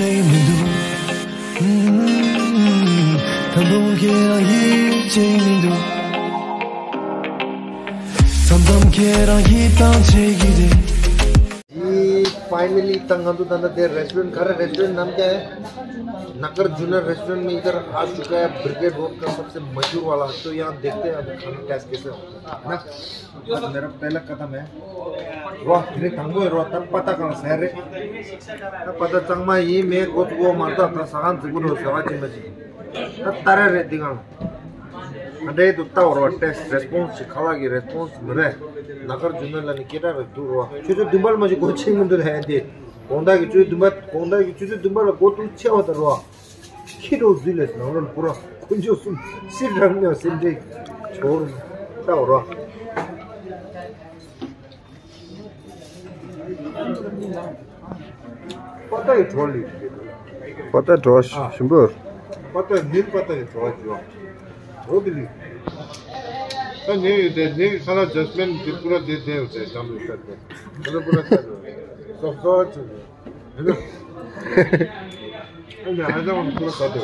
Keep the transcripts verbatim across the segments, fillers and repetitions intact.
མི་འདུག་ད་དུང་ཁྱེད་རང་ཡིད་ཆེས་མི་འདུག་མཚམས་མཚམས་ཁྱེད་རང་ཡིད་ཐང་ཆད་ཀྱི་རེད། जी, finally, ད་ང་ཚོ་ད་ལྟ་དེ་restaurant ག་རེ restaurant नाम क्या है? नगर जुन्नर रेस्टोरेंट में इधर आ चुका है। ब्रिगेड रोड का सबसे मशहूर वाला। तो यहाँ देखते हैं अभी खाना टेस्ट कैसे होता है, है ना? बस मेरा पहला कदम है। रोआ, धीरे तंगो है, रोआ, तब पता कौन सा है रे? तब पता चंगमा ये मैं गोत गो मारता था, सगान से गुरु सवा चिन्ह जी। तब तारा रे दिगांग। ཨ་འདྲའི་དུ་ལྟ་བར་བ་ཏེས་རེ་སི་པོན་སི་ཅིག་ཁ་ལག་གི་རེ་སི་པོན་སི་མི་རེད། ན་གར་ཇུ་ནར་ལ་ནི་སྐད་གྲགས་རེད་འདུག་རོ། ཆུ་ཚོད་བདུན་པ་ལ་མ་ཞིག་སྒོ་ཕྱེ་མི་འདུག་ཧན་དེ། དགོང་དག་གི་ཆུ་ཚོད་བདུན་པ་དགོང་དག་གི་ཆུ་ཚོད་བདུན་པ་ལ་སྒོ་ཐུག་ཆེ་བ་དང་རོ། ཁྱི་རོ་འཛུལ་ལས་ནང་ལོགས་ཁོ་རང་དཀོན་མཆོག་གསུམ་སྲིད་རང་མེད་སེམས་ཁྲལ་ཆོར་ལྟ་བར་བ། པ་ཏའི་གྲོ་ལི། པ་ཏའི་གྲོ་ཞིམ་པོ། པ་ཏའི་ནིར་པ་ཏའི་གྲོ་ཞུ་བ། རོ་དི་ལི། ད་ནེ་ཡོད་དེ་ནེ་ཡོད་ས་ལ་ཇ་སི་མིན་དེ་པུ་ར་དེ་དེ་ཡོད་དེ་ཇམ་ལི་ས་དེ། ད་ལ་པུ་ར་ས་དེ། སོབ་སོབ་ཆུ་དེ། ཨ་ནི་ཧ་ཅང་པུ་ར་ས་དེ།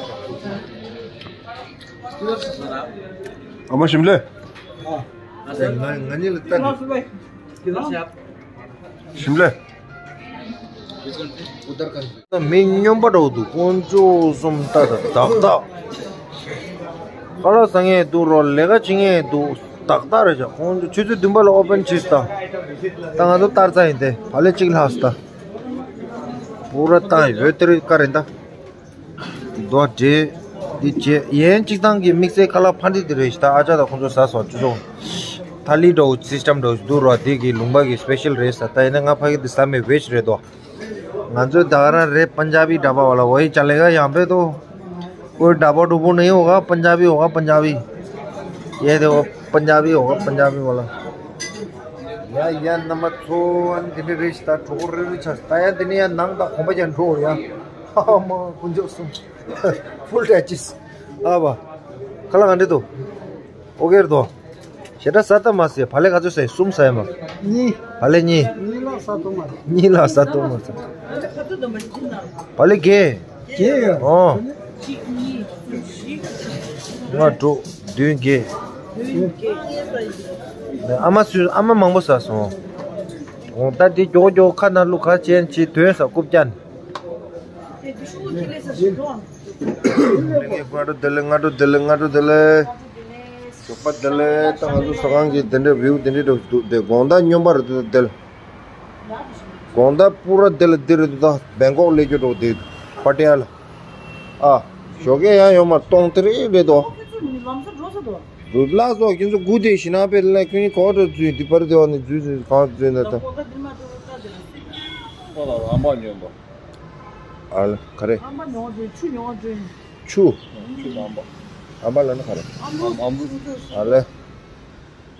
ཨ་མ་ཞིམ་ལེ། ང་ང་གཉིས་ལ་ལྟ་དེ། ཞིམ་ལེ། མི་སྨྱོན་པ་འདྲ་བོ་འདུག་དཀོན་མཆོག་གསུམ་ལྟ་དང་ཏག་ཏག་ཁ་ལག་ཟ་མཁན་འདུག་རོ། ལས་ཀ་བྱེད་མཁན་འདུག་ཏག་ཏག་རེད་ཤག་ཁོང་ཚོ་ཆུ་ཚོད་བདུན་པ་ལ་ཨོ་པན་བྱེད་ཤག་ད་ང་ཚོ་ལྟར་ཚ་ཡིན་ཏེ་བ་ལེ་གཅིག་ལྷག་སུ་ད། པུ་ར་ཏང་ཡོད་དེ་རེད་ཀ་རེད་ད། རྡོ་འདྲེ། འདི་བྱེད་ཡན་གཅིག་ཐང་གི་དམིགས་བསལ་ཁ་ལག་ཕ་འདི་དེ་རེད་ཤག་ད་ཨ་ཅག་དང་ཁོང་ཚོ་ཟ་སོང་ཆུ་ཚོད། ཐ་ལི་འདྲ་བོ་སི་སི་ཊམ་འདྲ་བོ་འདུག་རོ། དེ་གི་ལུང་པ་གི་སི་པེ་ཤལ་རེད་ས། ད་ཡིན་ན་ང་ཕ་གི་འདི་ཟ་མེད་བེ་ཇི་རེད་དོ། ང་ཚོའི་ད་ག་རང་རེད་པན་ཇ་བི་ཌ་བ་ཝ་ལ་ཝའི་ཅ་ལེ་ག་ཡང་པེ་དོ། ཀོའི་ཌ་བ་ཌུ་བུ་ནི་ཧོ་ག་པན་ཇ་བི་ཧོ་ག་པན་ཇ་བི། ཡེ་དེ་ཧོ་པན་ཇ་བི་ཧོ་ག་པན་ཇ་བི་ཝ་ལ། ཡ་ཡ་ན་མ་ཚོ་ཨན་དེ་ནི་རེ་ཤི་ད་གྲོགས་རེ་རེ་ཆ་ད་ཡ་དེ་ནི་ཡ་ནང་ད་གོམ་པ་ཅན་འགྲོ་ཡ། ཧ་མ་ཀུན་ཅོག་གསུམ། ཕུལ་ཏེ་ཅིས། ཨ་བ། ཁ་ལག་ག་འདྲེ་དོ། ཨོ་ཀེ་རེད་དོ། ཞེ་དྲག་ས་ཏ་མ་ཟེར། བ་ལེ་ག་ཚོད་ཟེར། གསུམ་ཟེར་མ། གཉིས། བ་ལེ་གཉིས། གཉིས་ལ་ས་ཏོ་མ་རེད། གཉིས་ལ་ས་ཏོ་མ་ཟེར། བ་ལེ་བརྒྱད། བརྒྱད་ཡོད། ཨོ། ལྔ་དྲུག་བདུན་བརྒྱད། ཨ་མ་སུ་ཨ་མ་མང་པོ་ཟ་སོང་། འོང་ད་དེ་མགྱོགས་མགྱོགས་ཁ་ན་བླུག་ཁ་ཅན་ཅི་དོན་ས་རྐུབ་ཅན། སྔ་དྲོ་བདེ་ལེགས། སྔ་དྲོ་བདེ་ལེགས། སྔ་དྲོ་བདེ་ལེགས། ཞོགས་པ་བདེ་ལེགས། ད་ང་ཚོ་ཟ་ཁང་གི་དེ་འདྲའི་བིའུ་དེ་འདྲའི་འགྲོ་འདུག་དེ་དགོང་དག་སྨྱོན་པ་རེད་འདུག་དེ་དགོང་དག་པུ་ར་དེ་ལ་དེ་རེད་འདུག་ད་བེང་ཀོག་སླེབས་རྒྱུ་འགྲོ་དེ་པ་ཏི་ཡ་ལ། ཨ། ཞོགས་ཀས་ཡང་ཡོང་མ་གཏོང་དེ་རེད་རེད་དོ། འདུག་ལགས་སོ། ཁྱེད་ཚོ་དགུ་དེ་ཞིག་ན་པེ་ལ་ཁྱོད་ནི་གོ་འགྲོ་འཛུལ་འདི་པར་དེ་བ་ནི་འཛུལ་འཛུལ་གང་འཛུལ་ན་ད། ཨ་ལ་ག་རེ། ཨམ་པ་ཉོ་འདུག་ཆུ་ཉོ་འདུག་ཆུ། ཆུ་དང་ཨམ་པ། ཨམ་པ་ལ་ནི་ག་རེ། ཨམ་ཨམ་ཨམ་ཨ་ལེ།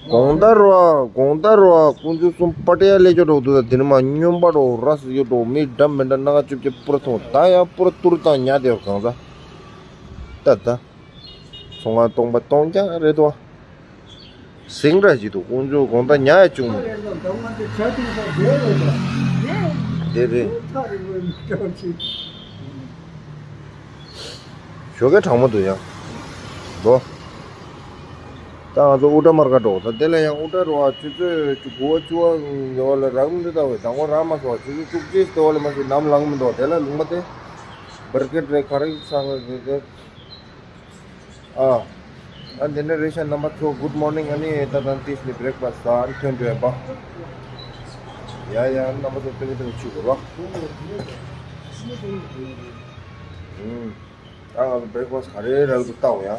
དགོང་དག་རོ་ཨ། དགོང་དག་རོ་ཨ། དཀོན་མཆོག་གསུམ་པ་ཏི་ཡ་སླེབས་རྒྱུ་འགྲོ་འདུག་ད་དེ་ནི་མ་སྨྱོན་པ་འགྲོ་ར་སི་རྒྱུ་འགྲོ་མི་འདྲ་མི་འདྲ་སྣ་ཁ་ཅིབ་ཅིབ་པུ་ར་ཐོང་ད་ཡང་པུ་ར་ཏུ་རུ་དང་ཉ་དེ་བ་གང་ཟ། ད་ད། ཚོང་ཁང་སྟོང་པ་སྟོང་རྐྱང་རེད་དོ། ཟིང་ར་ཅིག་འདུག་དཀོན་མཆོག་དགོང་དག་ཉ་ཡ་བཅུག་མི་འདུག་དེ་རེད། ཞོགས་ཀས་གྲང་མོ་འདུག་ཡ། འགྲོ། ད་ང་ཚོ་ཨུ་ཏྲ་མར་ཀ་འགྲོ། ད་དེ་ལ་ཡང་ཨུ་ཏྲ་རུ་བ་ཆུ་ཚོད་བཅུ་དགུ་བ་བཅུ་བ་ཡོད་ལ་རག་མི་འདུག་ད་བས་དང་པོ་རག་མ་སོང་བ་ཆུ་ཚོད་བཅུ་གཅིག་དེ་བ་ལ་མ་ཞིག་ནམ་ལངས་མི་འདུག་དེ་ལ་ལུང་པ་དེ་བར་ཀེ་ཊི་རེད་ག་རེ་ཚང་རེད་དེ། ཨ། ཨ་འདི་ནས་རེ་ཤ་རྣམ་པ་ཚོ་good morning ཨ་ནི་ད་དང་ཏིས་ནི་breakfast ཟ་ཨ་ནི་ཐོན་འགྲོ་ཡིན་པ། ཡ་ཡ་རྣམ་པ་ཚོ་ཏིང་ཏིང་ཆུ་དགོས་རོགས། ཨུམ། ཨ་ང་ཚོ་breakfast ག་རེ་རག་འདུག་ལྟ་འོ་ཡ།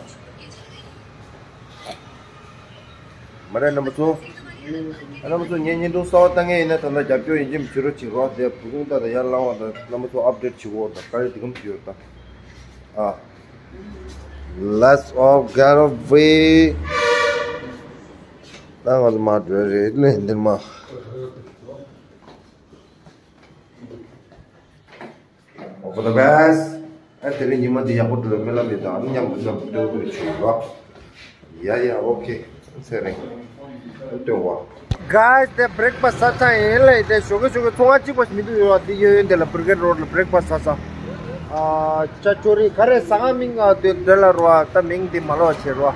མ་རེད་རྣམ་པ་ཚོ། ཨ་རྣམ་པ་ཚོ་ངས་བརྙན་ཐུང་གསར་པ་བཏང་མཁན་ཡིན་ན་ད་ལྟ་རྒྱབ་སྐྱོར་ཡིན་གཅིག་མིན་གཅིག་རོགས་བྱེད་རོགས་དེ་བུ་ཆུང་ཏག་ཏག་ཡར་ལངས་པ་དང་རྣམ་པ་ཚོ་update བྱེད་དགོས་དང་ག་རེ་དེ་གམ་བྱེད་ཡོད་དང་། ཨ། Let's all get away. ད་ང་ཚོ་མར་འགྲོ་རེད་ལེ་འདིར་མ། All the best. ཨ་དེ་རིང་ཉི་མ་འདི་ཡག་པོ་འགྲོ་རྨི་ལམ་ཡོད་དང་ཨ་ནི་མཉམ་དུ་མཉམ་དུ་སྟོན་དགོས་བྱུང་རོགས། ཡ་ཡ་ཨོ་ཁེ། ཚེ་རིང་། སྟོན་བ། Guys དེ་breakfast ཟ་ཚར་ཡིན་ལེ་དེ་ཞོགས་ཀས་ཞོགས་ཀས་ཚོང་ཁང་གཅིག་པ་ཞིག་མི་འདུག་ཡོད་བ་འདི་ཡོད་ཡོད་འདི་ལ་Brigade Road ལ་breakfast ཟ་ཚར། ཨ་ཅ་ཅོ་རི་ག་རེ་ཟ་ཁང་མིང་ཨ་དེ་འདྲ་ལ་རོ་ཨ། ད་མིང་དེ་མ་ལོག་བྱེད་རོ་ཨ།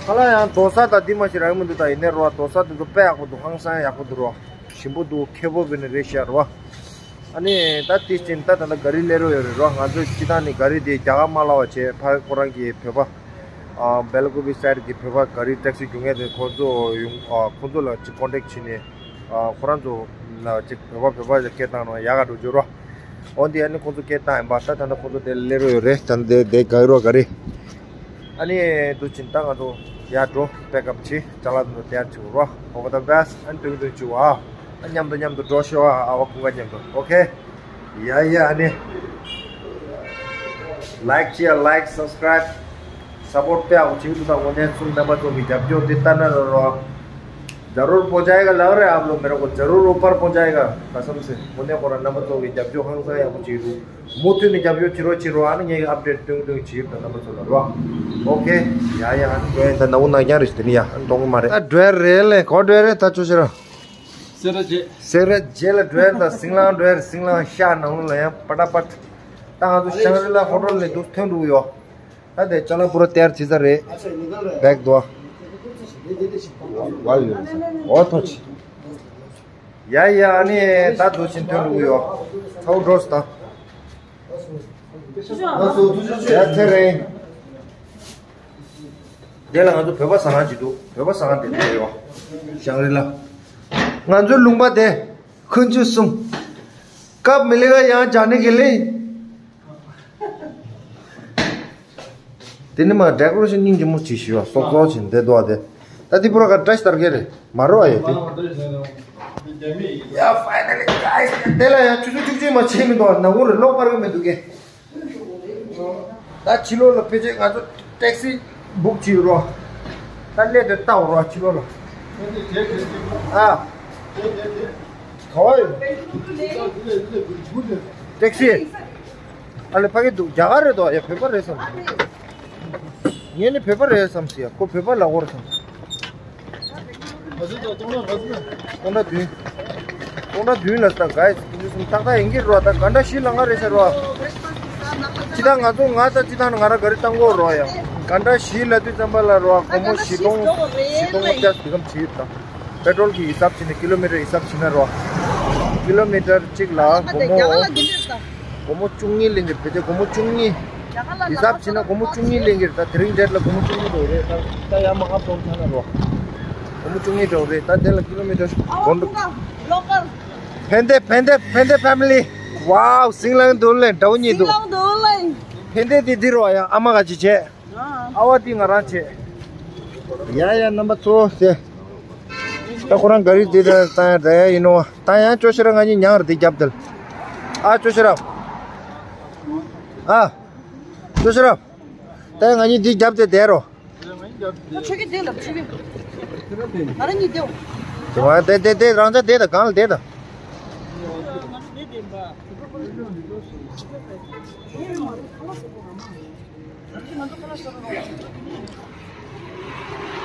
ཁ་ལ་ཡང་རྡོ་ས་དང་དེ་མ་ཞིག་རག་མི་འདུག་ད་ཡིན་ནའི་རོ་ཨ། རྡོ་ས་དེ་ཚོ་དཔེ་ཡག་པོ་འདུག་ཧང་སང་ཡག་པོ་འདུག་རོ་ཨ། ཞིམ་པོ་འདུག་ཁེ་པོ་བི་ནི་རེད་ཤག་རོ་ཨ། ཨ་ནི་ད་དེ་ཕྱིན་ད་ད་ལྟ་ག་རི་སླེབས་རོ་ཡོད་རེད་རོ་ཨ། ང་ཚོ་སྤྱི་བཏང་ནི་ག་རི་དེ་རྒྱ་གར་མ་ལ་བ་བྱས་ཕ་ཁོ་རང་གི་བོད་པ་ཨ་སྦེལ་ཀོབ་སའེ་ཌི་གི་བོད་པ་ག་རི་ཊེག་སི་རྒྱུག་མཁན་དེ་ཁོ་ཚོ་ཡོང་ཨ་ཁོ་ཚོ་ལ་ཅིག་ཀོན་ཊེག་བྱས་ནས། ཨ་ཁོ་རང་ཚོ་ལ་ཅིག་བོད་པ་བོད་པ་ལ་སྐད་བཏང་རོགས་ཡག་ག་འགྲོ་རྒྱུ་རོ། འོ་འདི་ཨ་ནི་ཁོ་ཚོ་སྐད་བཏང་ཡིན་པ་ད་ད་ལྟ་ཁོ་ཚོ་དེ་སླེབས་རོགས་ཡོད་རེད། ད་ལྟ་དེ་དེ་ག་རོ་ག་རེད། ཨ་ནི་འདུག་ཕྱིན་ད་ང་ཚོ་ཡར་འགྲོ་པེག་ཨབ་བྱེད་ཅ་ལག་དེ་ཚོ་དེ་ཡར་བྱེད་རོགས། ཨོ་ད་བེས་ཨ་ནི་དུང་དུང་བྱེད་ཨ། ཨ་མཉམ་དུ་མཉམ་དུ་འགྲོ་ཤོག་ཨ། ཨ་བ་ཁུ་ག་མཉམ་དུ་ཨོ་ཁེ། ཡ་ཡ་ཨ་ནི། ལའིག་བྱེད་ཡ་ལའིག་སབ་སི་ཀ་རའིབ། སབ་པོར་དཔེ་ཡག་པོ་བྱེད་འདུག་ད་དངོས་གནས་ཚུར་རྣམ་པ་ཚོ་གི་རྒྱབ་སྐྱོར་དེ་ལྟ་ན་རོ་རོ། ज़रूर पहुंचाएगा लग रहा है आप लोग मेरे को, ज़रूर ऊपर पहुंचाएगा कसम से। དངོས་གནས་ཁོ་རང་རྣམ་པ་ཚོ་གི་རྒྱབ་སྐྱོར་ཧང་སང་ཡག་པོ་བྱེད་འདུག་མུ་མཐུད་ནས་རྒྱབ་སྐྱོར་བྱེད་རོགས་བྱེད་རོགས། ཨ་ནི་ངས་ཨབ་ཌེཊ་སྟོན་སྟོན་བྱེད་ད་རྣམ་པ་ཚོ་ལ་རོ། ཨོ་ཁེ། ཡ་ཡ་ཨ་ནི་འགྲོ་ཡིན་ད་ན་འུ་ན་རྐྱང་རེ་ཞིག་དེ་ནི་ཡ་ཨ་ནི་གཏོང་གི་མ་རེད། ད་འགྲོ་ཡ་རེད་ལེ་གོ་འགྲོ་ཡ་རེད་ད་ཅོ་ཤི་ར། སེ་ར་བྱེས། སེ་ར་བྱེས་ལ་འགྲོ་ཡ་རེད་ད་སིང་ལང་འགྲོ་ཡ་རེད་སིང་ལང་ཤ་ནང་ལ་ཡ་པ་ཏ་པ། ད་ང་ཚོ་ཤང་རི་ལ་ཧོ་ཊེལ་ནས་འདུག་ཐོན་འགྲོ་གི་ཡོད། ད་དེ་ཅ་ལག་པུ་ར་དེར་བྱེད་ས་རེད། བེག་དོ། ཝ་ཡོད་རེད་ས་འོ་ཐོ་ཆི། ཡ་ཡ་ཨ་ནི་ད་འདུག་ཕྱིན་ཐོན་འགྲོ་གི་ཡོད། ཚའོ་འགྲོ་སི་ད། ཡ་ཚེ་རིང་། དེ་ལ་ང་ཚོ་བོད་པ་ཟ་ཁང་ཅིག་འདུག་བོད་པ་ཟ་ཁང་དེ་འདྲ་ཡོད། ཤང་རི་ལ། ང་ཚོའི་ལུང་པ་དེ། ཁུན་ཆུ་གསུམ། ཀབ་མི་ལི་ག་ཡང་ཇ་ནི་གི་ལི། དེ་ནི་མ་ཌེ་ཀོ་རེ་ཤན་སྙིང་རྗེ་མོ་བྱེད་ཤི་བ་སོག་སོག་བྱེད་འདི་དོ་དེ། ད་དེ་པུ་ར་ག་བཀྲ་ཤིས་སྟར་གེ་རེད་མ་རོ་ཨ་ཡོད་དེ། ཡ་ཕའི་ནལ་ལི་གའི་སི། དེ་ལ་ཡང་ཆུ་ཚོད་བཅུ་གཅིག་མ་ཕྱིན་མི་འདུག་ནག་འུ་རེ་ལོག་པར་གི་མི་འདུག་གེ། ད་ཕྱི་ལོགས་ལ་ཕལ་ཆེར་ང་ཚོ་ཊེག་སི་བུག་བྱས་ཡོད་རོ། ད་སླེབས་དེ་ལྟ་འོ་རོ་ཕྱི་ལོགས་ལ། ཨ། ག་བ་ཡོད། ཊེག་སི། ཨ་ལེ་ཕ་གི་འདུག་རྒྱ་གར་རེད་དོ་ཡ་བོད་པ་རེད་བསམ། ངས་ནི་བོད་པ་རེད་བསམ་སི་ཡ་ཁོ་བོད་པ་ལ་འོར་སོང་། སྟོང་ཕྲག་བདུན། སྟོང་ཕྲག་བདུན་ལ་ས་ག་ཡི་སུ་སུ་ཏག་ཏག་ཡིན་གྱི་རོ། ད་ག་འདྲ་ཞིག་ལ་ང་རེད་ཤ་རོ། ཅི་ད་ང་ཚོ་ང་ད་ཅི་ད་ང་ར་ག་རེ་བཏང་གོ་རོ་ཡ། ག་འདྲ་ཞིག་ལ་དུས་ཙམ་པ་ལ་རོ་སྒོར་མོ་བཞི་སྟོང་བཞི་སྟོང་བརྒྱ་དེ་གམ་བྱེད་ཡོད་ད། པེ་ཊྲོལ་གྱི་ཧི་སབ་བྱས་ནས་ཀི་ལོ་མི་ཊར་ཧི་སབ་བྱས་ན་རོ། ཀི་ལོ་མི་ཊར་གཅིག་ལ་སྒོར་མོ། སྒོར་མོ་བཅུ་གཉིས་ལེན་གྱི་རེད། བེད་སྤྱོད་སྒོར་མོ་བཅུ་གཉིས། ཧི་སབ་བྱས་ན་སྒོར་མོ་བཅུ་གཉིས་ལེན་གྱི་རེད། ད་དེ་རིང་ཌེ་ཊི་ལ་སྒོར་མོ་བཅུ་གཉིས་འགྲོ་རེད། ད་ད་ཡར་མར་ཨབ་ཌའུན་ཆགས་ན་རོ། སྒོར་མོ་བཅུ་གཉིས་འགྲོ་རེད། ད་དེ་ལ་ཀི་ལོ་མི་ཊར་སྒོར་འགྲོ། ཕན་བདེ་ཕན་བདེ་ཕན་བདེ་ཕེ་མི་ལི། ཝའོ་སིང་ལང་འདུག་ལེ་འདྲ་བོ་གཉིས་འདུག་ཕན་བདེ་དེ་འདི་རོ་ཡ་ཨ་མ་ག་ཅི་བྱས། ཨ་བ་དེ་ང་རང་བྱེད། ཡ་ཡ་རྣམ་པ་ཚོ་ཟེར། ད་ཁོ་རང་ག་རི་དེ་ད་ད་ཡ་ད་ཡ་ཡིན་ནོ། ད་ཡང་ཅོ་ཤི་ར་ང་གཉིས་མྱངས་ར་དེ་རྒྱབ་དེ་ལ། ཨ་ཅོ་ཤི་ར། ཨ། ཅོ་ཤི་ར། ད་ཡ་ང་གཉིས་དེ་རྒྱབ་དེ་བསྡད་རོ། ཁྱོད་ཀྱིས་བསྡད་ལབ་ཁྱོད་ཀྱིས། ང་རང་གཉིས་བསྡད། དེ་བ་དེ་དེ་དེ་རང་ཅག་བསྡད་ད་གང་ལ་བསྡད་ད།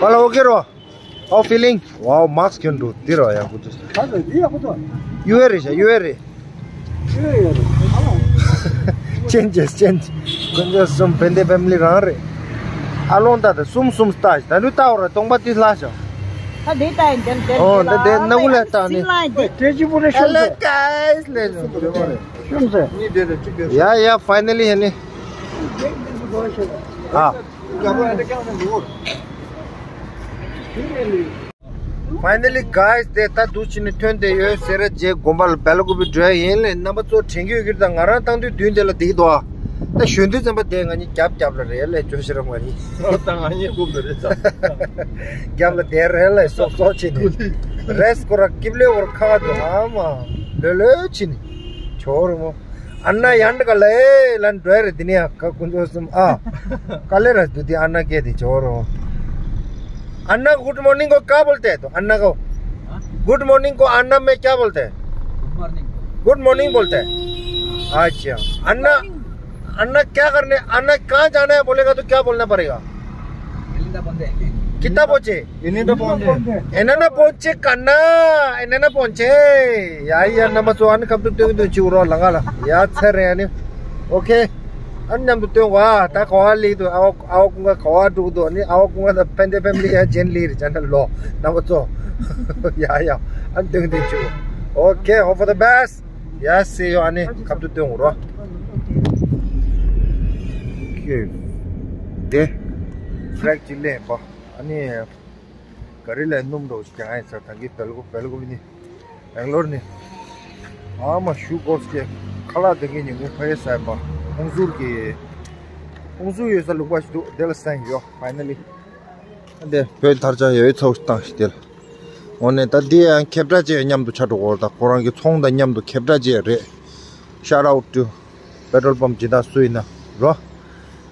Hola, okay, bro. How feeling? Wow, mask གྱོན་འདུག་འདི་རོ་ཡང་ཁུ་ཚུ། ད་ད་འདི་ཡག་པོ་འདུག་ཡུ་ཨེ་རེད་ཤག་ཡུ་ཨེ་རེད། ཡུ་ཨེ་རེད། ཅེན་ཇེས་ཅེན་ཇེས། དཀོན་མཆོག་གསུམ་ཕན་བདེ་ཕེ་མི་ལི་རང་རེད། ཨ་ལོང་ད་ད་གསུམ་གསུམ་ལྟ་ད་ལུས་ལྟ་འོ་ར་སྟོང་པ་ཏི་ལྷ་ཤག་ད་འདི་ལྟ་ཡིན་འདི་འདི་ཨོ་ད་འདི་ན་འུ་ལ་ལྟ་ནི། སིང་ལ་ཡིན་འདི། དེ་གཅིག་པུ་རེད་ཤོམ་ཟེར། Hello guys ལས་ནོ། ཤོམ་ཟེར། ཡ་ཡ་finally ཧེ་ནི། ཨ། Finally guys དེ་ད་འདུག་ཕྱིན་ནས་ཐོན་བསྡད་ཡོད། སེ་ར་བྱེས་དགོན་པ་ལ་སྦེལ་ཀོབ་པི་འགྲོ་ཡ་ཡིན་ལས་རྣམ་པ་ཚོ་དྲན་གྱི་ཡོད་ཀྱི་རེད། ད་ང་རང་བཏང་དུས་མདུན་དེ་ལ་བསྡད་ཀྱི་འདུག་ཨ། ད་གཞོན་དུས་ཙམ་པ་དེ་ང་གཉིས་རྒྱབ་རྒྱབ་ལ་རེད་ལས་ཅོ་ཤི་ར་ང་གཉིས། ད་ང་གཉིས་སྒུག་འདུག་རེད་ད། རྒྱབ་ལ་བསྡད་རེད་ལས་སོག་སོག་བྱེད་ནས་རེས་སྐོར་ར་ཀིབ་ལེ་བོར་ཁ་འདུག་ཨ་མ་ལོས་ལོས་བྱེད་ནས་ཇོ་རུ་མོ། ཨ་ན་ཡང་འདྲ་ག་ལེ་ལན་འགྲོ་རེད་དེ་ནས་ཡང་ཁ་ཀུན་སྤྱོད་གསུམ་ཨ། ག་ལེ་ར་འདུག་དེ་ཨ་ན་སྐད་དེ་ཇོ་རུ། Anna good morning को क्या बोलते हैं? तो अन्ना को गुड मॉर्निंग को अन्ना में क्या बोलते हैं? Good morning. गुड मॉर्निंग बोलते हैं। अच्छा, अन्ना, अन्ना क्या करने, अन्ना कहाँ जाना है बोलेगा तो क्या बोलना पड़ेगा? कितना पहुंचे? इन्हीं तो पहुंचे। इन्हें ना पहुंचे करना, इन्हें ना पहुंचे। यार, यार, नंबर सो आने कब तक दे दो चिवरा लगा ला। यार, सर है ने। ཨོ་ཁེ། ཨ་ནི་མཉམ་དུ་སྟོན་བ། ད་ག་བ་ལི་དུ་ཨ་བ་ཨ་བ་ཀུན་དགའ་ག་བ་འགྲོ་གི་འདུག་ཨ་ནི་ཨ་བ་ཀུན་དགའ་དང་ཕན་བདེ་ཕེ་མི་ལི་ཡ་ཇེན་ལི་རེད་ཅན་ལོ། རྣམ་པ་ཚོ། ཡ་ཡ། ཨ་ནི་སྟོན་སྟོན་ཆུ། ཨོ་ཁེ། Hope for the best. Yes, see you. ཨ་ནི་ཁབ་ཏུ་སྟོན་འོ་རོ། ཨོ་ཁེ། དེ། ཕྲེག་ཅི་ལེན་པ། ཨ་ནི། ག་རི་ལ་སྣུམ་འདྲ་བོ་ཞིག་ཀྱང་ཨེ་ཚ་ད་གི་བེལ་ཀོ་བེལ་ཀོ་ནི། བེང་ལོར་ནི། ཨ་མ་ཞུ་ཀོར་སི་ཀེ། ཁ་ལག་དེ་གི་ཉིན་གུང་ཕ་ཡེ་སའི་མ། ཧོང་ཟུར་གི། ཧོང་ཟུར་ཡོད་ས་ལུག་པ་ཞིག་འདུག་དེ་ལ་སེང་ཡོད་ཕའི་ནལ་ལི། ཨ་འདི་བོད་ཐར་ཅག་ཡོད་ཚོགས་ཤིག་བཏང་ཞིག་དེ་ལ། འོ་ནས་ད་འདི་ཡང་ཁེབ་བྲག་ཅེས་མཉམ་དུ་ཆ་འགྲོ་གོ་ད་ཁོ་རང་གི་ཚོང་དང་མཉམ་དུ་ཁེབ་བྲག་ཅེས་རེད། Shout out to petrol pump ཇི་ལྟར་སུ་ཡིན་ན་རོ།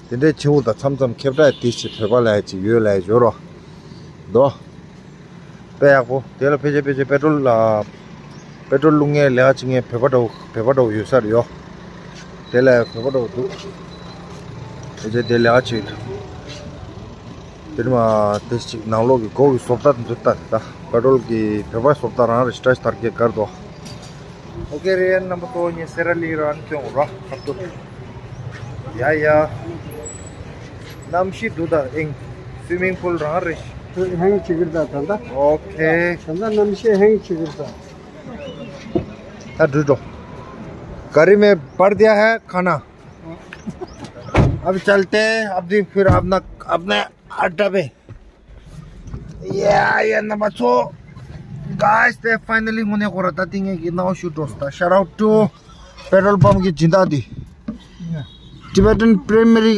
དེ་འདྲའི་ཆེ་བོ་དང་མཚམས་མཚམས་ཁེབ་བྲག་དེ་ཞིག་བོད་པ་ལ་ཅིག་ཡོད་ལ་ཡོད་རོ། དོ། དཔེ་ཡག་པོ་དེ་ལ་ཕལ་ཆེར་ཕལ་ཆེར་པེ་ཏྲོལ་ལ། པེ་ཏྲོལ་བླུག་མཁན་ལས་ཀ་བྱེད་མཁན་བོད་པ་འདྲ་བོ་བོད་པ་འདྲ་བོ་ཡོད་ས་རེད་ཡོ། དེ་ལ་བོད་པ་འདྲ་བོ་འདུག་ཕལ་ཆེར་དེ་ལས་ཀ་བྱེད། དེ་མ་དེ་ཅིག་ནང་ལོགས་ཀྱི་སྒོ་གི་བཟོ་ལྟ་འདི་ལྟ་རེད་ད། པེ་ཏྲོལ་གྱི་བོད་པའི་བཟོ་ལྟ་རང་རེད་ཤི་ཏྲ་ཤི་ཐར་གྱི་གར་དོ། ཨོ་ཁེ་རེད། རྣམ་པ་ཚོ་ངས་སེ་ར་ལི་རང་སྟོན་ར་ཁབ་ཏུ། ཡ་ཡ། གནམ་གཤིས་འདུག་ད་ཨིང་། སུའི་མིང་པུལ་རང་རེད། ཧེང་བྱེད་ཀྱི་རེད་ད་ད། ཨོ་ཁེ། ད་ད་གནམ་གཤིས་ཧེང་བྱེད་ཀྱི་རེད་ད། ད་འགྲུལ་འགྲོ། ག་རི་མེ་བར་དེ་ཧ་ཁ་ན། अब चलते हैं, अब दी फिर अपना अपने अड्डा पे। ཡ་ཡ་རྣམ་པ་ཚོ། Guys, they finally དངོས་གནས་ཁོ་ར་ད་ཏིང་ངེ་གི་ནའོ་ཤུ་འགྲོ་སྟ། Shout out to petrol pump གི་སྦྱིན་བདག་འདི། Tibetan Primary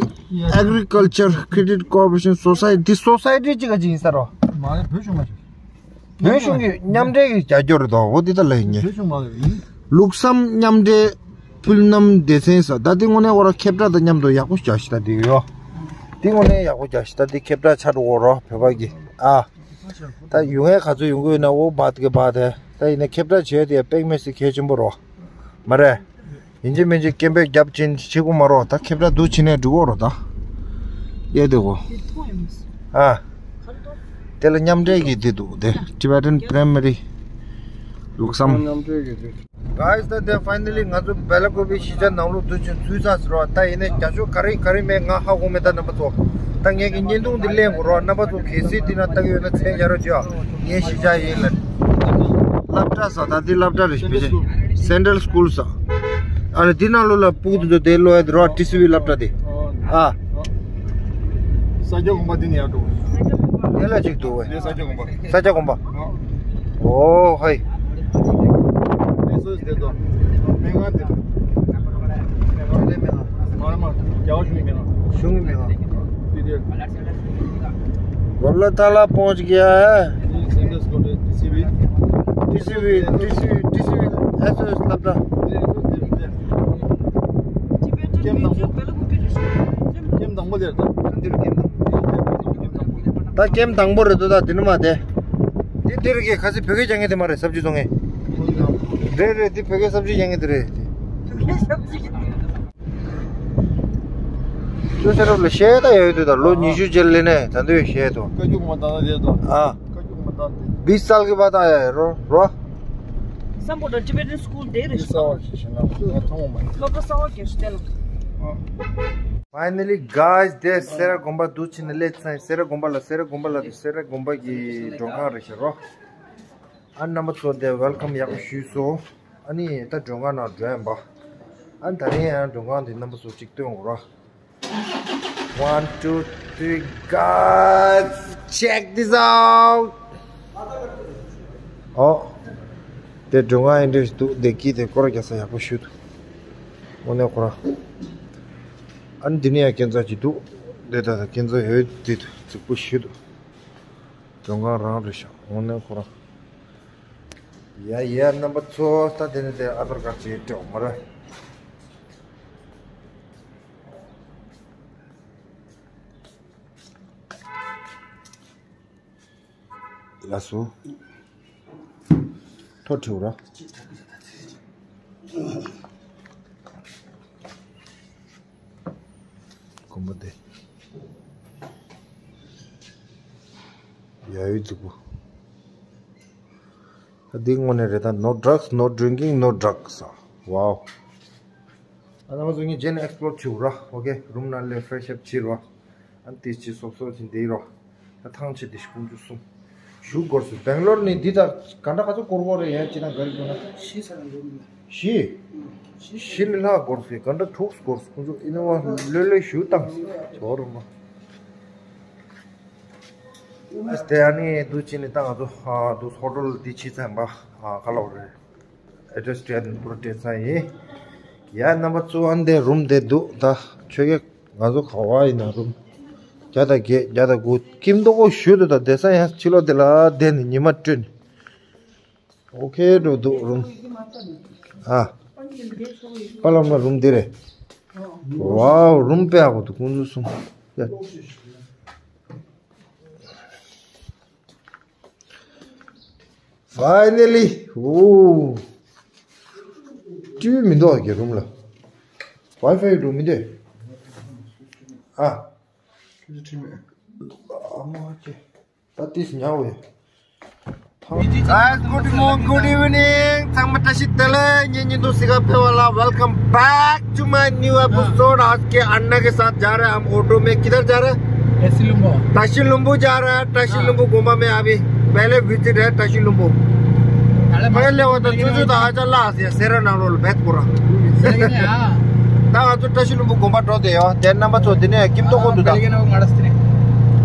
Agriculture Credit Corporation Society། འདི་སོ་སའི་ཊི་གཅིག་ག་ཅིག་ཡིན་ས་རོ། མ་རེད། བོད་གཞུང་མ་རེད། བོད་གཞུང་གི་མཉམ་འབྲེལ་གྱི་རྒྱབ་སྐྱོར་རེད་དོ། འོ་འདི་ལྟ་ལ་ཡིན་ངེས། བོད་གཞུང་མ་རེད། ལུགས་བསམ་མཉམ་འབྲེལ་ཕུལ་ནམ་སྡེ་ཚན་ས། ད་འདི་དངོས་གནས་འོ་ར་ཁེབ་བྲག་དང་མཉམ་དུ་ཡག་པོ་རྒྱག་ཤི་ད་འདི་ཡོ། འདི་དངོས་གནས་ཡག་པོ་རྒྱག་ཤི་ད་འདི་ཁེབ་བྲག་ཆ་འགྲོ་འོ་རོ་བོད་པ་གི་ཨ། ད་ཡུང་ཧེ་ག་ཚོད་ཡོང་གི་ཡོད་ན་འོ་བ་དེ་གི་བ་དེ། ད་ཡིན་ན་ཁེབ་བྲག་བྱས་དེ་པེག་མེ་སི་གལ་ཆེན་པོ་རོ། མ་རེད། ཡིན་གཅིག་མིན་གཅིག་སྐད་འབོད་རྒྱབ་ཅིན་བྱེད་དགོས་མ་རོགས། ད་ཁེབ་བྲག་འདུག་ཕྱི་ནས་འགྲོ་གོ་རོ་ད། ཡེ་དེ་གོ། ཨ། དེ་ལ་མཉམ་འབྲེལ་གྱི་དེ་འདུག་དེ། Tibetan Primary ལུགས་བསམ། མཉམ་འབྲེལ་གྱི་དེ། Guys, ད་དེ་finally ང་ཚོ་བེ་ལ་ཀོ་བི་གཞིས་ཆགས་ནང་ལོགས་འདུག་ཅིང་ཚུད་ཚར་ཟེར་རོ། ད་ཡིན་ནས་རྒྱ་ཤོག་ག་རེ་ག་རེ་མེད་ང་ཧ་གོ་མེད་ད་རྣམ་པ་ཚོ། ད་ངས་ཀྱི་བརྙན་ཐུང་འདི་ལེན་དགོས་རོ། རྣམ་པ་ཚོ་གལ་སྲིད་འདི་ན་ལྟ་གི་ཡོད་ན་མཚན་ཡ་རོ་བརྗོད། ངའི་གཞིས་ཆགས་ཡིན་ལ། སློབ་གྲྭ་ས་ད་འདི་སློབ་གྲྭ་རེད་ཤི་བེ་ཆེ། Central School ས། ཨ་རེ་འདི་ནང་ལོ་ལ་སྤུག་ཏུ་འདུག་དེ་ལོ་ཡ་དེ་རོ་ཊི་སི་ཝི་སློབ་གྲྭ་དེ། ཨ། ས་སྐྱ་དགོན་པ་འདི་ནས་ཡར་འགྲོ། དེ་ལ་ཅིག་འདུག་བས། དེ་ས་སྐྱ་དགོན་པ། ས་སྐྱ་དགོན་པ། ཨོ་ཧོ་ཧོ། དེ་སོ་སི་དེ་ཚོ། སྨན་ཁང་དེ། མ་མ་རྒྱལ་བ་གཞུང་གི་སྨན་ཁང་། གཞུང་གི་སྨན་ཁང་། དེ་དེ། गोल्ला ताला पहुंच गया है। ये सेंटर स्कूल है, TCV. TCV, TCV, TCV, SOS लब्धा। ཀེམ་དང་པོ། ཀེམ་དང་པོ་ལེར་དང་། ད་ཀེམ་དང་པོ་རེད་འདུག་ད་དེ་ནི་མ་དེ། དེ་དེ་རེད་གི་ཁ་སི་བོད་སྐད་སྦྱང་མཁན་དེ་མ་རེད། སབ་ཇི་བཙོང་མཁན། རེད་རེད། དེ་བོད་སྐད་སབ་ཇི་སྦྱང་མཁན་དེ་རེད། བོད་སྐད་སབ་ཇི། ཁྱོད་ཚེ་རབས་ལ་བཤད་ད་ཡོད་དུས་ད་ལོ་ཉི་ཤུ་རྗེས་ལས་ནས་ད་འདོད་བཤད་དོ། བཀའ་བཀྱོག་མ་བཏང་ན་དེ་དོ། ཨ། བཀའ་བཀྱོག་མ་བཏང་དེ། བིས་སལ་གི་བ་ད་ཡ་རོ་རོ། སམ་བྷོ་ཊ་Tibetan School དེ་རེད། ས་བ་ཞིག་ཤེས་ན་ང་མཐོང་མ་ཡིན། སློབ་གྲྭ་ས་བ་རྒྱ་ཤི་དེ་ལ། Finally, guys, དེ་སེ་ར་དགོན་པ་འདུག་ཕྱིན་ནས་སླེབས་ཚར། སེ་ར་དགོན་པ་ལ་སེ་ར་དགོན་པ་ལ་དེ་སེ་ར་དགོན་པ་གི་མགྲོན་ཁང་རེད་ཤག་རོ། ཨ་རྣམ་པ་ཚོ་དེ་ཝེལ་ཀམ་ཡག་པོ་ཞུས་སོང་། ཨ་ནི་ད་མགྲོན་ཁང་ནང་འགྲོ་ཡ་ཡིན་པ། ཨ་ནི་ད་རིང་ཡང་མགྲོན་ཁང་དེ་རྣམ་པ་ཚོ་གཅིག་སྟོན་དགོས་ར། One, two, three, guys, check this out. ཨོ། དེ་མགྲོན་ཁང་ཡིན་འདྲ་ཞིག་འདུག་དེ་དཀྱིལ་དེ་སྐོར་རྒྱག་ས་ཡག་པོ་ཞིག་འདུག་དངོས་གནས་ཁོ་རང་། ཨ་ནི་འདི་ནས་ཡང་སྐས་འཛེག་ཅིག་འདུག་དེ་ད་ད་སྐས་འཛེག་ཡོད་དེ་རྫིག་པོ་ཞིག་འདུག་མགྲོན་ཁང་རང་རེད་ཤག་དངོས་གནས་ཁོ་རང་། ཡ་ཡ་རྣམ་པ་ཚོ། ད་དེ་ནས་དེ་ཨ་དར་ཀར་ཅིག་སྤྲད་འོང་མ་རེད། ལགས་སོ། ཐོ་ཁྲིའུ་ར། དགོན་པ་དེ། ཡ་ཡུལ་རྫིག་པོ། ད་འདི་དངོས་གནས་རེད་ད། No drugs, no drinking, no drugs. Wow. ཨ་ནི་ང་ཚོ་ངས་རྗེས་ནས་ཨེགས་པི་ལོར་བྱེད་རོགས། ཨོ་ཁེ། རུམ་ནང་ལ་ཕེ་རེ་ཤི་ཨབ་བྱེད་རོགས། ཨ་ནི་དེ་ཅི་སོབ་སོབ་ཅིག་འདི་རོགས། ད་ཐང་ཆད་དེ་ཞིག་ཀུན་སྤྱོད་གསུམ། ཞུ་སྐོར་སུ་སྦེང་ལོར་ནས་འདི་དག་ག་འདྲ་ག་ཚོད་སྐོར་སྐོར་རེ་ཡན་ཅི་ན་ག་རེ་དགོས་ན། བཞི་ས་ར་འགྲོ་མི་ལ། བཞི། བཞི་ལས་ལྷག་སྐོར་སུ་ག་འདྲ་དྲུག་སྐོར་སུ་ཀུན་སྤྱོད་ཨིན་ནོ་བ་ལོས་ལོས་ཞུ་བཏང་ཞོར་རུམ་པ། ཨ་སྟེ་ཨ་ནི་འདུག་ཅི་ནི་ད་ང་ཚོ་ཨ་འདུག་ཧོ་ཊེལ་འདི་ཕྱི་ཚན་པ་ཨ་ག་ལ་བ་རེད། ཨེ་ཌི་རེ་སི་སྤྲད་ནས་པུ་ར་སྤྲད་ཚར་ཡིན། ཡ་རྣམ་པ་ཚོ་ཨ་འདི་རུམ་དེ་འདུག་ད་ཆོས་རྒྱལ་ང་ཚོ་ག་བ་ཡིན་ན་རུམ་བརྒྱ་དང་བརྒྱད་བརྒྱ་དང་དགུ་ཁྱིམ་ཐོག་ཁོ་ཞུ་འདུག་ད་བསྡད་ས་ཡང་ཕྱི་ལོགས་དེ་ལ་བསྡད་ནས་ཉི་མ་སྤྲོད་ནས། ཨོ་ཁེ་འགྲོ་འདུག་རུམ། ཨ། པ་ལམ་ལ་རུམ་འདི་རེད། ཝའོ་རུམ་དཔེ་ཡག་པོ་འདུག་ཀུན་སྤྱོད་གསུམ། ཡ། ཕའི་ནལ་ལི། ཨོ། ཊི་ཝི་མི་འདུག་གི་རུམ་ལ། ཝའི་ཕའི་འགྲོ་མི་འདུག་ཨ། ཨ་མ་ཅེ། ད་ཏིས་ཉག་བས། Guys, good morning, good evening. ཚང་མ་བཀྲ་ཤིས་བདེ་ལེགས། ངའི་ཉིན་ཐོ་སི་ཀ་ཕེ་ཝ་ལ། Welcome back to my new episode. आज के अन्ना के साथ जा रहे हैं हम ऑटो में। किधर जा रहे हैं? तशी लुम्बू। तशी लुम्बू जा रहा है। तशी लुम्बू गुम्बा में अभी पहले विजिट है तशी लुम्बू। पहले वो तो चुचु था, आजा ला से सेरा ना रोल बैत पूरा। ད་ང་ཚོ་བཀྲ་ཤིས་ལྷུན་པོ་དགོན་པ་འགྲོ་བསྡད་ཡོད། དེ་རྣམ་པ་ཚོ་འདི་ནས་ཀིམ་ཏོ་ཀོ་འདུག་ད།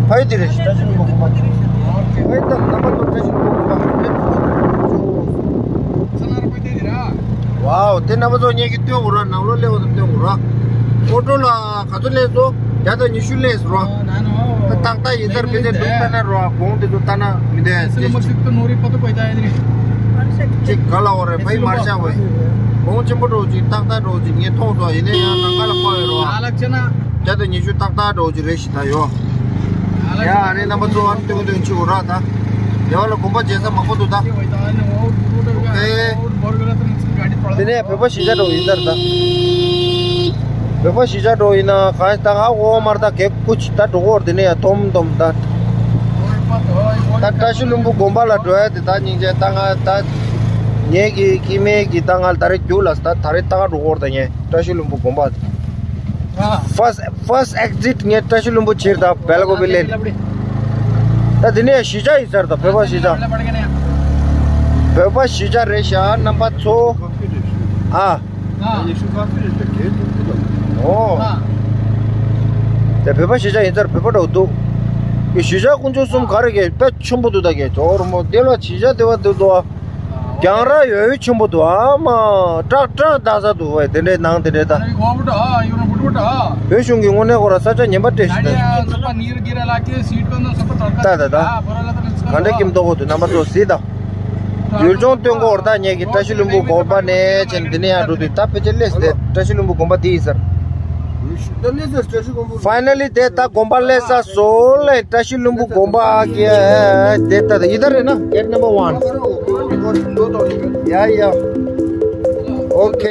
ཕ་ཡུལ་འདི་རེད། བཀྲ་ཤིས་ལྷུན་པོ་དགོན་པ། ཕ་ཡུལ་དང་རྣམ་པ་ཚོ་བཀྲ་ཤིས་ལྷུན་པོ་དགོན་པ་རེད། ཝའོ། དེ་རྣམ་པ་ཚོ་ངེད་ཀྱི་སྟོན་དགོས་ར། ནང་ལོགས་སླེབས་པ་དང་སྟོན་དགོས་ར། ཨོ་ཊོ་ལ་ག་ཚོད་སླེབས་སོང་། བརྒྱ་དང་ཉི་ཤུ་སླེབས་སོང་ར། ད་ཏག་ཏག་ཡིན་ཚར། ཕལ་ཆེར་འདུག་ལྟ་ན་ར། གོང་དེ་ཚོ་ལྟ་ན་མི་འདོད་ཅིག་ཅིག་ག་ལ་འོ་རེད། ཕ་ཡི་མར་ཤ་བས། གོང་ཆེན་པོ་འགྲོ་ཅིག་ཏག་ཏག་འགྲོ་ཅིག་ངས་མཐོང་སོང་། ཡིན་ན་ཡང་ནང་ཁ་ལ་ཕོག་ཡོད་ར། བརྒྱ་དང་ཉི་ཤུ་ཏག་ཏག་འགྲོ་ཅིག་རེད་ཤི་ད་ཡོ། ཡ་ཨ་རེ་རྣམ་པ་ཚོ་ཨ་ནི་སྟོན་སྟོན་ཅིག་འོ་ར། ད་དེ་བ་ལ་དགོན་པ་མཇལ་ས་མང་པོ་འདུག་ད། ཨེ། དེ་ནས་བོད་པ་གཞིས་ཆགས་འགྲོ་ཡིན་ཟེར་ད། བོད་པ་གཞིས་ཆགས་འགྲོ་ཡིན་ན་གང་ལྟར་ཨ་འོ་མར་ད་གེ་ཀུ་ཅི་ད་འགྲོ་གོ་དེ་ནས་ཡ་སྡོམ་སྡོམ་ད། ད་བཀྲ་ཤིས་ལྷུན་པོ་དགོན་པ་ལ་འགྲོ་ཡ་དེ་ད་སྙིང་རྗེ། ད་ང་ད་ངེད་ཀྱི་སྐྱེ་དམན་གྱི་ད་ང་ད་རེ་རྒྱུགས་ལ་ད་ད་རེ་ད་ག་འགྲོ་གོ་ད་ངས་བཀྲ་ཤིས་ལྷུན་པོ་དགོན་པ། First first exit ངས་བཀྲ་ཤིས་ལྷུན་པོ་ཕྱིར་ད་བེལ་ཀོ་བི་ལེན། ད་དེ་ནས་གཞིས་ཆགས་ཡིན་ཟེར་ད། བོད་པ་གཞིས་ཆགས། བོད་པ་གཞིས་ཆགས་རེད་ཤག་རྣམ་པ་ཚོ། ཨ། ཨོ། དེ་བོད་པ་གཞིས་ཆགས་ཡིན་ཟེར། བོད་པ་འདྲ་བོ་འདུག་གཞིས་ཆགས་དཀོན་མཆོག་གསུམ་ག་རེ་གེ་དཔེ་ཆེན་པོ་འདུག་ད་གེ་ཇོ་རུ་མོ་དེ་ལ་གཞིས་ཆགས་དེ་བ་འདུག་དོ། རྒྱང་ར་ཡོད་ཆེན་པོ་འདུག་ཨ་མ་ཀྲག་ཀྲག་ལྟ་ས་འདུག་བས། དེ་འདྲའི་ནང་དེ་འདྲའི་ད། བོད་གཞུང་གི་དངོས་གནས་ཁོ་ར་ས་ཆ་ངན་པ་སྤྲད་ཤི་ད། ད་ད་ད། ག་འདྲའི་ཀིམ་ཏོ་ཀོ་འདུག་རྣམ་པ་ཚོ་གཟིགས་དང་། ཡུལ་ལྗོངས་སྟོན་གོ་ར། ད་ངེད་ཀྱི་བཀྲ་ཤིས་ལྷུན་པོ་དགོན་པ་ནས་བྱས་ནས་འདི་ནས་ཡར་འགྲོ་དུས་ད་ཕལ་ཆེར་སླེབས་ཟེར། བཀྲ་ཤིས་ལྷུན་པོ་དགོན་པ་འདི་ཡིན་ཟེར། Finally དེ་ད་དགོན་པ་སླེབས་ས་སོ་ལེ། བཀྲ་ཤིས་ལྷུན་པོ་དགོན་པ་གི་དེ་ད་ཡི་ད་རེད་ན། Gate number one. Yeah, yeah. Okay.